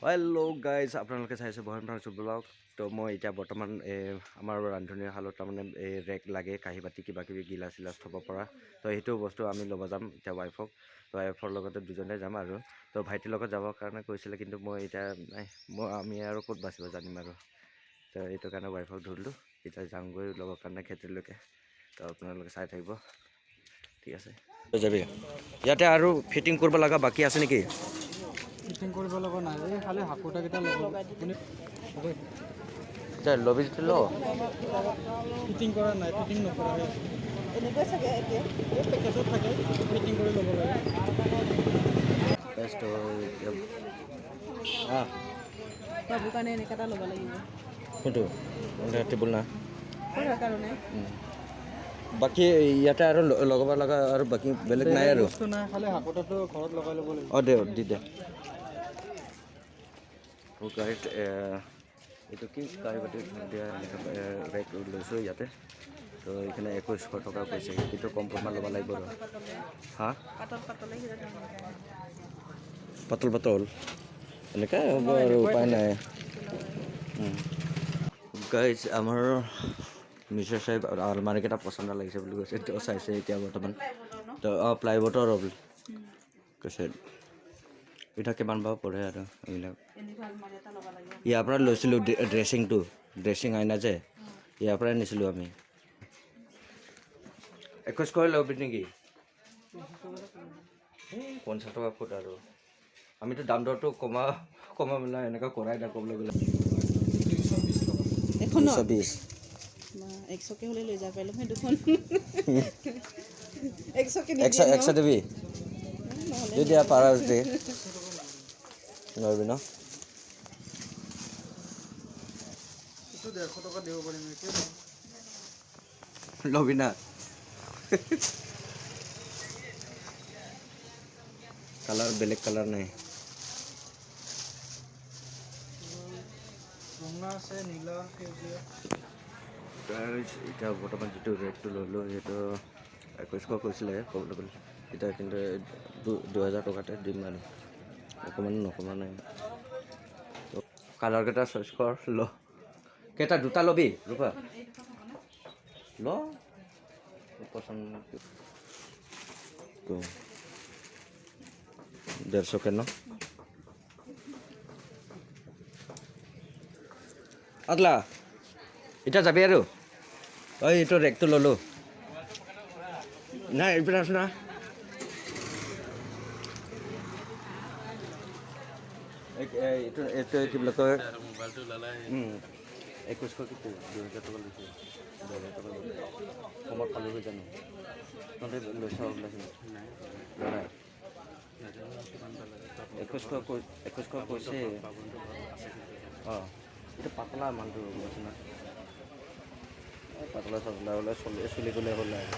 Hello' guys, আপোনালোকে চাইছে বহেন ফাৰ্চু blog. তো মই এতিয়া বৰ্তমান এই আমাৰ ৰান্ধনীৰ শালত তাৰমানে এই ৰেক লাগে, কাঁহী বাতি কিবা কিবি গিলাচ চিলাচ থ'ব পৰা। তো সেইটো বস্তু আমি ল'ব যাম এতিয়া ৱাইফক। তো ৱাইফৰ লগতে দুজনে যাম আৰু। তো ভাইটিৰ লগত যাবৰ কাৰণে কৈছিলে, কিন্তু মই এতিয়া নাই, মই আমি আৰু ক'ত বাচিব জানিম আৰু। তো এইটো কাৰণে ৱাইফক ধৰিলোঁ, এতিয়া যামগৈ ল'বৰ কাৰণে খেতিলৈকে। তো আপোনালোকে চাই থাকিব, ঠিক আছে? যাবি ইয়াতে আৰু ফিটিং কৰিব লগা বাকী আছে নেকি? ফিটিং কৰিব লগা নাই, এই খালি হাকোটাকেইটা লগাব আপুনি। এতিয়া ল'বি যদি ল। ফিটিং কৰা নাই, ফিটিং নকৰা হৈ আছে। এনেকুৱাই চাগে এতিয়া। এই পেকেটত থাকে, ফিটিং কৰি ল'ব লাগে। তো এতিয়া বাবুৰ কাৰণে এনেকুৱা এটা ল'ব লাগিব। কোনটো? টেবুল না? পঢ়াৰ কাৰণে। বাকী ইয়াতে আৰু লগাব লগা আৰু বাকী বেলেগ নাই আৰু? বস্তু নাই, খালি হাকোটাটো ঘৰত লগাই ল'ব লাগিব। অঁ, দে দি দে। গাড়ীত এইটো কি কাঁহী বাতি দিয়া এনেকুৱা ৰেক লৈছোঁ ইয়াতে। তো এইখিনি 2100 টকা কৈছে, কিন্তু কম পৰিমাণ ল'ব লাগিব আৰু। হা? পাতল পাতল। পাতল পাতল এনেকাই হ'ব আৰু, উপায় নাই। গাইজ, আমাৰ মিছেছ চাহেব আলমাৰীকেইটা পচন্দ লাগিছে বুলি কৈছে। তেওঁ চাইছে এতিয়া বৰ্তমান। তো অঁ, প্লাইবৰ্ডৰ বুলি কৈছে। এতিয়া কিমান বাৰু পৰে আৰু এইবিলাক। এনেকুৱা আলমাৰি এটা ল'ব লাগিব। ইয়াৰ পৰা লৈছিলোঁ ড্ৰেছিংটো, ড্ৰেছিং আইনা যে, ইয়াৰ পৰাই নিছিলোঁ আমি। 2100 ল'বি নেকি? এই 50 টকা ফুট আৰু আমিতো দাম দৰটো কমা কমা মেলা এনেকুৱা কৰাই নাই ক'বলৈ গ'লে। 220 টকা। এখন 220। 100কে হ'লে লৈ যাব পাৰিলোঁ সেই দুখন। 100কে? 100 দিবি? নহ'লে দি দিয়া, পাৰা যদি। নোৱাৰিবি ন? এইটো 150 টকা দিব পাৰিম এতিয়া। ল'বি না? কালাৰ, বেলেগ কালাৰ নাই? ৰঙা আছে, নীলা, সেউজীয়া। এতিয়া বৰ্তমান যিটো ৰেটটো ল'লোঁ, সেইটো 2100 কৈছিলে ক'বলৈ গ'লে। এতিয়া কিন্তু 2000 টকাতে দিম আৰু, অকণমান নকমা নাই। কালাৰকেইটা চইচ কৰ, ল কেইটা। দুটা ল'বি ৰূপা? ল পচন্দ। তো 150কে ন? আদলা, এতিয়া যাবি আৰু। ঐ, এইটো ৰেকটো ল'লোঁ নাই, এইপিনে আছো না। এইটো কি বুলি কয়, 2100 কি 2000 টকা লৈছে? 2000 টকা লৈছে, কমত পালোগৈ জানো? তহঁতে লৈছ ওলাইছে নাই? 2100 কৈ, 2100 কৈছে। অঁ, এইটো পাতলা মালটো, গৈছে না? এই পাতলা চাতলা হ'লে চলি চলিবলৈ হ'ল আৰু।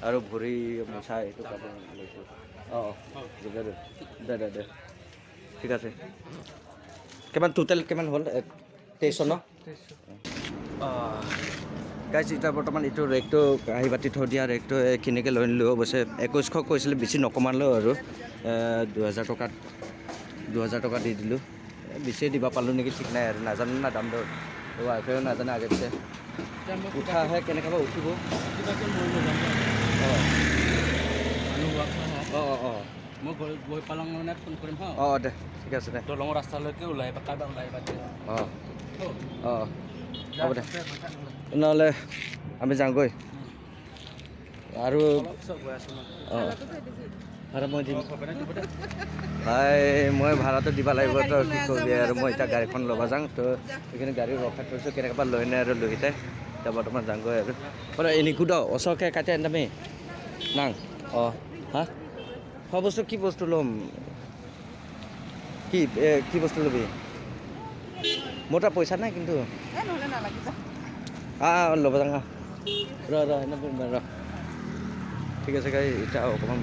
আৰু ভৰি মোচা এইটো কাপোৰ লৈছোঁ। অঁ অঁ, দে দে দে দে দে, ঠিক আছে। কিমান টোটেল কিমান হ'ল? 2300 ন? গাইজ, এতিয়া বৰ্তমান এইটো ৰেকটো, কাঁহী বাতি থৈ দিয়া ৰেকটো এইখিনিকে লৈ আনিলোঁ। অৱশ্যে 2100 কৈছিলে, বেছি নকমালেও আৰু 2000 টকাত, 2000 টকা দি দিলোঁ। বেছিয়ে দিব পালোঁ নেকি ঠিক নাই আৰু, নাজানো না দাম দৰ, ৱাইফেও নাজানে আগে পিছে। উঠাহে কেনেকৈ বা উঠিব। কিবাকে মই লৈ যাম। অঁ। মানুহ হোৱা। অঁ অঁ অঁ। মই গৈ গৈ পালং মানে ফোন কৰিম হা। অঁ, দে, ঠিক আছে দে। দলঙৰ ৰাস্তালৈকে ওলাই আহিবা, কাৰোবাৰ ওলাই আহিবা দে। অঁ অঁ, হ'ব দে। নহ'লে আমি যাওঁগৈ আৰু। অলপ পিছত গৈ আছোঁ মই। অঁ, ভাড়া মই দিম। হ'ব নে দিব দে। ভাই, মই ভাড়াটো দিব লাগিব, তই কি কৰিবি আৰু। মই এতিয়া গাড়ীখন ল'ব যাওঁ। তো এইখিনি গাড়ী ৰখাই থৈছোঁ, কেনেকুৱা পৰা লৈ নে আৰু লোহিতে। এতিয়া বৰ্তমান যাওঁগৈ আৰু। এনেকু দ ওচৰকে কাটি আনিমি নাং। অঁ, হা, খোৱা বস্তু কি বস্তু ল'ম? কি কি বস্তু ল'বি? মোৰ তাত পইচা নাই কিন্তু। এই নহ'লে নালাগে, যা। আহ, ল'ব যাওঁ, আহ। ৰ ৰ, এনে ৰ। ঠিক আছে গাড়ী, এতিয়া অকণমান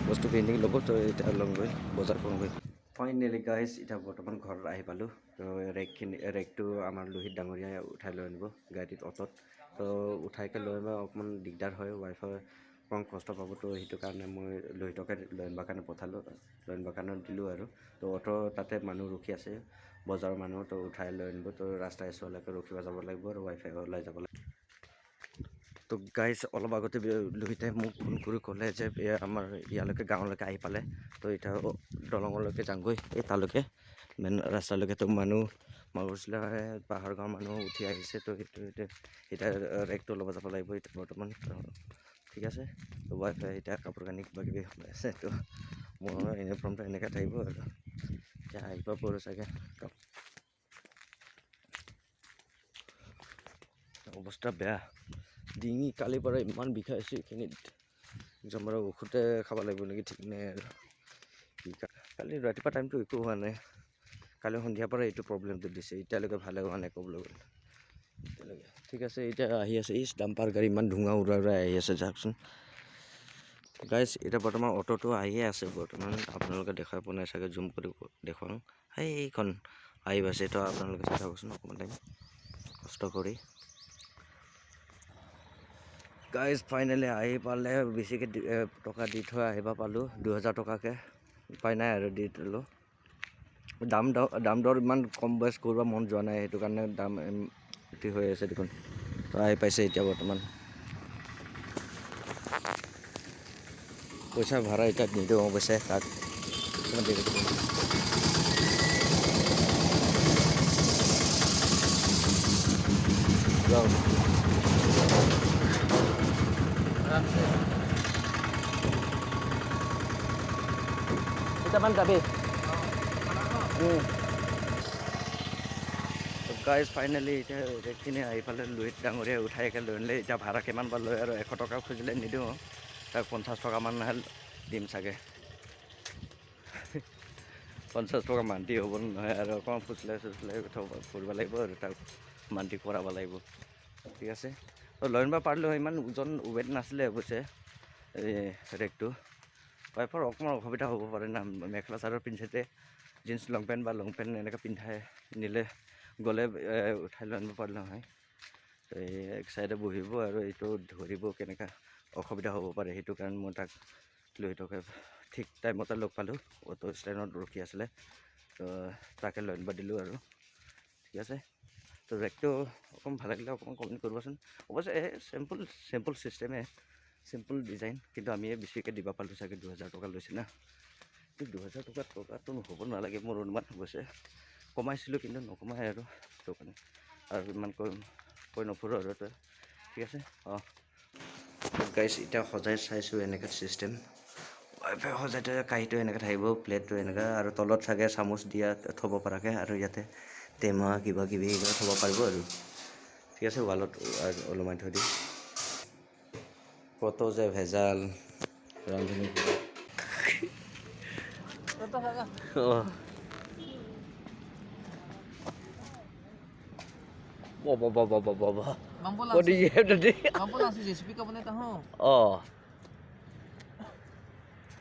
বস্তু কিনি ল'ব। তো এতিয়া ল'মগৈ, বজাৰ কৰোঁগৈ। ফাইনেলি গাইজ, এতিয়া বৰ্তমান ঘৰত আহি পালোঁ। তো ৰেকখিনি, ৰেকটো আমাৰ লোহিত ডাঙৰীয়াই উঠাই লৈ আনিব গাড়ীত, অট'ত। তো উঠাইকে লৈ আনিব অকণমান দিগদাৰ হয়, ৱাইফৰ অকণমান কষ্ট পাব। তো সেইটো কাৰণে মই লোহিতকে লৈ আনিবৰ কাৰণে পঠালোঁ, লৈ আনিবৰ কাৰণে দিলোঁ আৰু। তো অ'টো তাতে মানুহ ৰখি আছে, বজাৰৰ মানুহ, তো উঠাই লৈ আনিব। তো ৰাস্তা এচোৱালৈকে ৰখিব যাব লাগিব আৰু ৱাইফাই ওলাই যাব লাগিব। তো গাইজ, অলপ আগতে লোহিতে মোক ফোন কৰি ক'লে যে এই আমাৰ ইয়ালৈকে গাঁৱলৈকে আহি পালে। তো এতিয়া দলঙলৈকে যামগৈ, এই তালৈকে মেইন ৰাস্তালৈকে। তো মানুহ মাগুৰচিলা পাহাৰ গাঁৱৰ মানুহ উঠি আহিছে। তো সেইটো এতিয়া এতিয়া ৰেকটো ল'ব যাব লাগিব এতিয়া বৰ্তমান। তো ঠিক আছে। তো ৱাইফাই এতিয়া কাপোৰ কানি কিবা কিবি সোমাই আছে। তো মোৰ ইউনিফৰ্মটো এনেকৈ থাকিব আৰু এতিয়া আহিব পাৰোঁ চাগে। অৱস্থা বেয়া, ডিঙি কালিৰ পৰা ইমান বিষাইছে এইখিনিত, একদম আৰু ঔষধে খাব লাগিব নেকি ঠিক নাই আৰু। কি কালি ৰাতিপুৱা টাইমটো একো হোৱা নাই, কালি সন্ধিয়াৰ পৰা এইটো প্ৰব্লেমটো দিছে, এতিয়ালৈকে ভালে হোৱা নাই ক'বলৈ গ'লে এতিয়ালৈকে। ঠিক আছে, এতিয়া আহি আছে এই ডাম্পাৰ গাড়ী, ইমান ধোঁৱা উৰাই উৰাই আহি আছে, যাওকচোন। গাইজ, এতিয়া বৰ্তমান অ'টোটো আহিয়ে আছে বৰ্তমান, আপোনালোকে দেখাই পোৱা নাই চাগে, জুম কৰি দেখুৱাওঁ। সেইখন আহি পাইছে, তো আপোনালোকে চাই থাকচোন অকণমান টাইম কষ্ট কৰি। গাইজ, ফাইনেলি আহি পালে, বেছিকৈ টকা দি থৈ আহিব পালোঁ, 2000 টকাকৈ, উপায় নাই আৰু দি দিলোঁ। দাম দৰ ইমান কম বেছ কৰিব মন যোৱা নাই, সেইটো কাৰণে দাম হৈ আছে দেখোন। তো আহি পাইছে এতিয়া বৰ্তমান। পইচা ভাড়া এতিয়া নিদিওঁ অৱশ্যে তাক, কিমান দেৰি কৰিব। যাওঁ। আৰামছে। কেইটামান যাবি? গাইজ, ফাইনেলি এতিয়া ৰেকখিনি আহি পালে, লোহিত ডাঙৰীয়াই উঠাই একে লৈ আনিলে। এতিয়া ভাড়া কিমান বা লয় আৰু, 100 টকা খুজিলে নিদিওঁ তাক, 50 টকামানহে দিম চাগে। 50 টকা মান্তি হ'ব নহয় আৰু, অকণমান ফুচলাই চুচলাই থ'ব কৰিব লাগিব আৰু তাক মান্তি কৰাব লাগিব। ঠিক আছে, তো লৈ আনিব পাৰিলোঁ, ইমান ওজন ৱেইট নাছিলে অৱশ্যে এই ৰেকটো। ৱাইফৰ অকণমান অসুবিধা হ'ব পাৰে না, মেখেলা চাদৰ পিন্ধিছে, জীন্স লং পেণ্ট বা লং পেণ্ট এনেকৈ পিন্ধাই নিলে গ'লে উঠাই লৈ আনিব পাৰিলে হয়। তো এই এক চাইডে বহিব আৰু এইটো ধৰিব কেনেকৈ অসুবিধা হ'ব পাৰে, সেইটো কাৰণে মই তাক লোহিতকে ঠিক টাইমতে লগ পালোঁ, অ'টো ষ্টেণ্ডত ৰখি আছিলে, তো তাকে লৈ আনিব দিলোঁ আৰু। ঠিক আছে, তো ৰেকটো অকণমান ভাল লাগিলে অকণমান কমেণ্ট কৰিবচোন। অৱশ্যে এই চিম্পুল চিম্পুল চিষ্টেমে, চিম্পুল ডিজাইন, কিন্তু আমি বেছিকৈ দিব পালোঁ চাগে, 2000 টকা লৈছে না। কিন্তু 2000 টকা টকাটো হ'ব নালাগে মোৰ অনুমান, অৱশ্যে কমাইছিলোঁ কিন্তু নকমাই আৰু, সেইটো কাৰণে আৰু ইমান কৈ কৈ নফুৰোঁ আৰু তই। ঠিক আছে। অঁ গাইজ, এতিয়া সজাই চাইছোঁ এনেকৈ চিষ্টেম। ৱাইফাই সজাই থৈ কাঁহীটো এনেকৈ থাকিব, প্লেটটো এনেকৈ আৰু তলত চাগে চামুচ দিয়া থ'ব পৰাকৈ আৰু ইয়াতে টেমা কিবা কিবি এইবিলাক থ'ব পাৰিব আৰু। ঠিক আছে, ৱালত ওলোমাই থৈ দিম। কত যে ভেজাল ৰান্ধনি। অঁ, বাবা বাবা বাবা বাবা। Mampu Kau di langsung, tadi. Mampu langsung JCB ka mana tahu. Oh.